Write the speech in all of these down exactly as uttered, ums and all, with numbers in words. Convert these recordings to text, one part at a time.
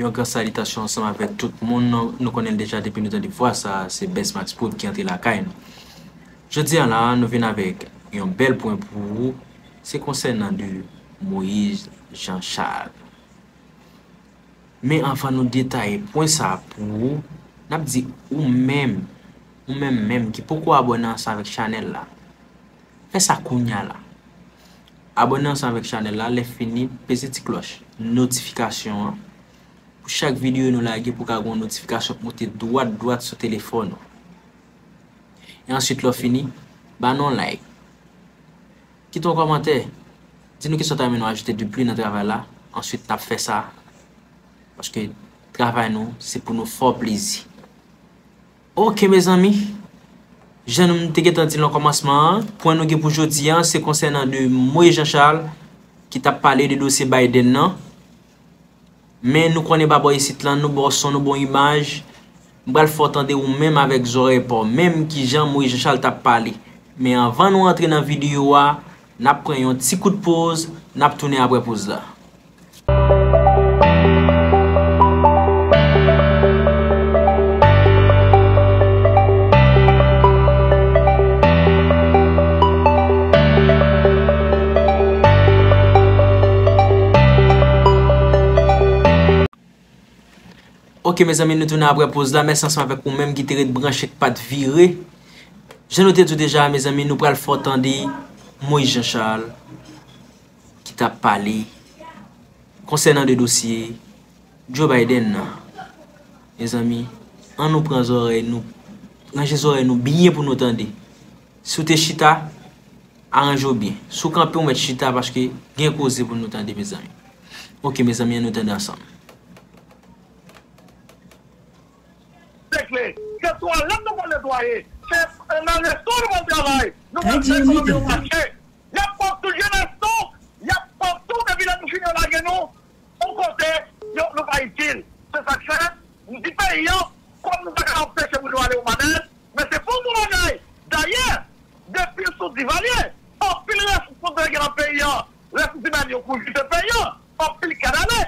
Yon gran salitasyon ansanm avèk tout moun. Nou, nou konnen l deja depi nou tande vwa sa a, se Best Max Prod ki antre lakay nou. Jodi a la, nou vin avèk yon bèl pwen pou ou. Se konsènan de Moïse Jean Charles. Men anvan nou detaye pwen sa a pou ou, n ap di ou menm, ou menm menm ki poko abòne ansanm avèk chanèl la, fè sa kounya la. Abòne ansanm avèk chanèl la, lè fini, peze ti klòch notifikasyon an. Pou chak videyo nou lage, pou ka gen yon notifikasyon k moute dwat dwat sou telefòn ou. E answit, lè w fini, ba nou yon like. Kite yon kòmantè. Di nou kisa w ta renmen nou ajoute de plis nan travay la. Answit, n ap fè sa. Paske travay nou, se pou nou fè w plezi. Oke, mezanmi. Jan nou te gentan di l nan kòmansman an, pwen nou gen pou jodi a, se konsènan de Moïse Jean Charles ki t ap pale de dosye Biden nan. Men nou konnen pa bò isit lan, nou ba w son, nou ba w imaj. M pral fè w tande ou menm avèk zòrèy pa w, menm kijan Moïse Jean Charles t ap pale. Men anvan nou antre nan videyo a, n ap pran yon ti kout poz, n ap tounen apre poz la. Oke, mezanmi, nou tounen apre poz la. Mèsi ansanm avèk ou menm ki te ret branche, k pa t vire. Jan nou te di w deja, mezanmi, nou pral fè w tande Moïse Jean Charles ki t ap pale konsènan de dosye Joe Biden nan. Mezanmi, ann nou pran zòrèy nou, ranje zòrèy nou byen pou nou tande. Si w te chita, aranje w byen. Si w kanpe, w mèt chita, paske gen koze pou nou tande, mezanmi. Oke, mezanmi, ann nou tande ansanm. Regle. Se twalèt nou pral netwaye. Se, eh, nan resto nou pral travay. Nou pral fè ekonomi nou mache. Y ap pran tout je resto. Y ap pran tout epi lè nou fini yo lage nou yon kote, yo, nou pa itil. Se sa k fè, m di peyi an, kòm nou pa ka anpeche moun yo ale Womanès, men se pou bon bagay. Dayè, depi sou Divalye, anpil resous moun te gen nan peyi an, resous imèn yo kouri kite peyi an, anpil kadav ale.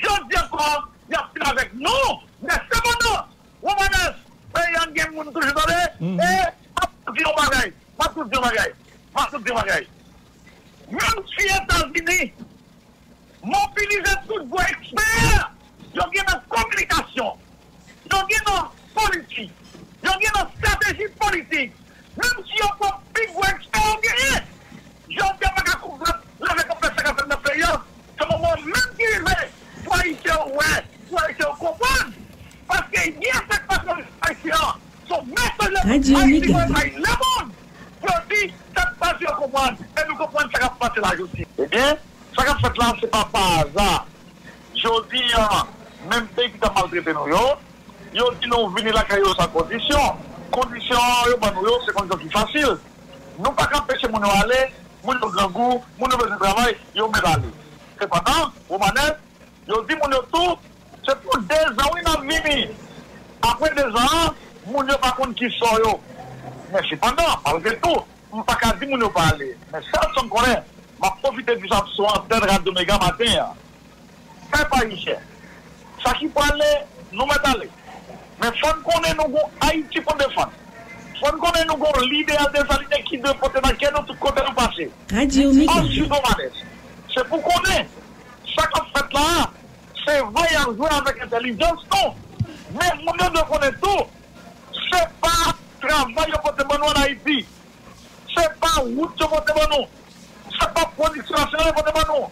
Jodi ankò, y ap fin avèk nou, men sepandan, Womanès, peyi an gen moun toujou tande, e m ap di yon bagay, m ap di yon bagay, m ap di yon bagay. Menm si Etazini mobilize tout gwo ekspè yo gen nan kominikasyon, yo gen nan politik, yo gen nan estrateji politik, menm si yo pran pi gwo ekspè yo genyen, jodi a pa ka konprann leve kanpe sa k ap fèt nan peyi a. Se moman menm ki rive pou Ayisyen yo wè, pou Ayisyen yo konprann. Paske gen sa k pase nan Ayiti an, se yon mesaj Ayiti voye bay lemonn pou yo di sa k pase yo konprann, e nou konprann sa k ap pase la jodi. Ebyen, sa k ap fèt la, se pa pa aza. Jodi a, menm peyi ki t ap maltrete nou yo, yo di nou vini lakay yo san kondisyon. Kondisyon yo ban nou yo, se kondisyon ki fasil. Nou pa ka anpeche moun yo ale, moun yo grangou, moun yo bezwen travay, yo mèt ale. Sepandan, Womanès, yo di moun yo tou, se pou dezan wi n ap vini. Apre dezan an, moun yo pa konn ki sò yo. Men sepandan, malgre tou, m pa ka di moun yo pa ale. Men sèl sa m konnen, m ap pwofite di sa sou antèn Radyo Mega maten an. Pèp ayisyen, sa ki prale, nou mèt ale. Men fò n konnen nou gon Ayiti pou n defann. Fò n konnen nou gon lidè Desalinen ki dwe pote nan kè nou tout kote nou pase. Radyo Mega. Answit, Womanès, se pou konnen sa k ap fèt la a, se vre y ap jwe avèk entèlijans nou. Men moun yo dwe konnen tou, se pa travay yo pote ban nou ann Ayiti. Se pa wout yo pote ban nou. Se pa pwodiksyon nasyonal yo pote ban nou.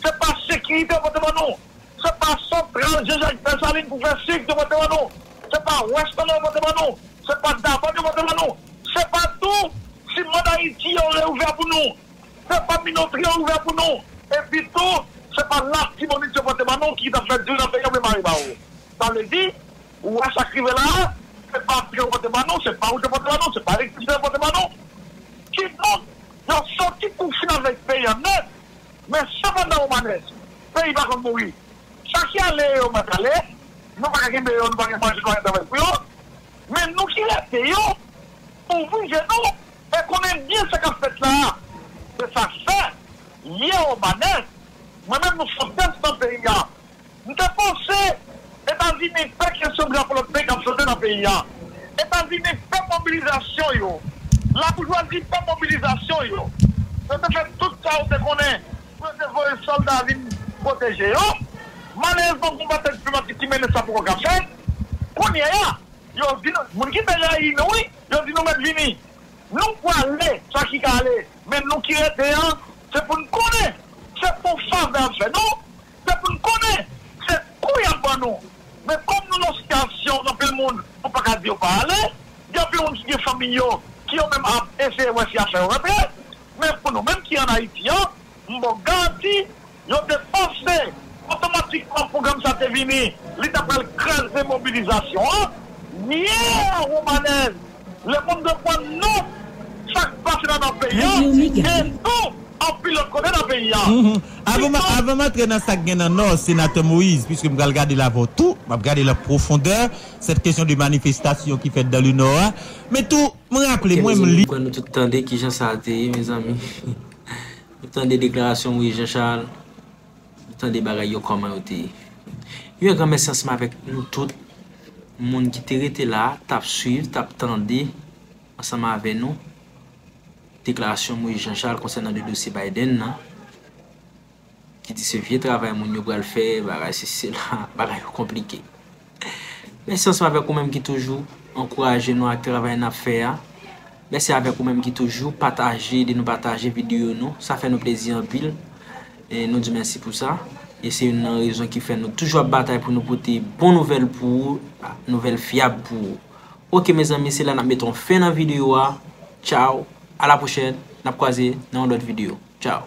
Se pa sekirite yo pote ban nou. Se pa santral Jean Jacques Dessalines pou fè sik yo pote ban nou. Se pa Western yo pote ban nou. Se pa Davan yo pote ban nou. Se pa tou siman Dayiti yo reouvè pou nou. Se pa minotri yo ouvè pou nou. Epi tou, se pa Latibonit yo pote ban nou ki t ap fè diri nan peyi an, men mare ba ou. Sa vle di, ou wè sa k rive la a, se pa tren yo pote ban nou, se pa wout yo pote ban nou, se pa elektrisite yo pote ban nou. Kidonk, yo soti pou fin avèk peyi an nèt. Men sepandan, Womanès, peyi pa konn mouri. Sa ki ale yo mèt ale, nou pa ka kenbe yo, nou pa gen manje, nou pa gen travay pou yo. Men nou ki rete yo, ouvri je nou e konnen byen sa k ap fèt la a. Se sa k fè, yè Womanès, mwen menm nou fè yon tès nan peyi a. M te panse peyi a. Etazini fè mobilizasyon yo. Laboujwazi fè mobilizasyon yo. Yo te fè tout sa yo te konnen pou yo te voye sòlda vin pwoteje yo. Malerezman, gon batay diplomatik ki mennen sa poko ka fèt. Kounye a, yo di nou, moun ki te rayi nou, wi, yo di nou mèt vini. Nou prale, sa ki ka ale, men nou ki rete an, se pou n konnen, se pou favè y ap fè nou, se pou n konnen, se kou y ap ban nou. Men kòm nou nan sitiyasyon, anpil moun, nou pa ka di yo pa ale, gen anpil moun ki gen fanmi yo, ki yo menm ap eseye wè si y ap fè yo rantre, men pou nou menm ki ann Ayiti an, m ba w garanti, yo te panse otomatikman pwogram sa te vini, li ta pral kraze mobilizasyon an. Yè, Romanèz, lemonn dwe pran nòt sa k pase nan, nan peyi a, e tou anpil lòt kote nan peyi a. Mhm. Avan m, avan m antre nan sa k gen nan Nò, Senatè Moïse, piske m pral gade l avè w tou, m ap gade l an pwofondè, cette question de manifestation ki fèt dans le Nord a. Men tou, mwen raple, mwen, m li. Mezanmi, m kwè nou tout tande kijan sa te ye, mezanmi. Nou tande deklarasyon Moïse Jean Charles, nou tande bagay yo kòman yo te ye. Yon gran mèsi ansanm avèk nou tout, moun ki te rete la, t ap swiv, t ap tande ansanm avè nou deklarasyon Moïse Jean Charles konsènan de dosye Biden nan, ki di se vye travay moun yo pral fè, bagay sesi sela, bagay yo konplike. Mèsi ansanm avèk ou menm ki toujou ankouraje nou ak travay n ap fè a. Mèsi avèk ou menm ki toujou pataje, ede nou pataje videyo nou. Sa fè nou plezi anpil. E nou di mèsi pou sa. E se youn nan rezon ki fè nou toujou ap batay pou nou pote bon nouvèl pou ou, nouvèl fyab pou ou. Oke, mezanmi, se la n ap mete yon fen nan videyo a. Tchaw, a la pwochèn, n ap kwaze nan yon lòt videyo. Tchaw.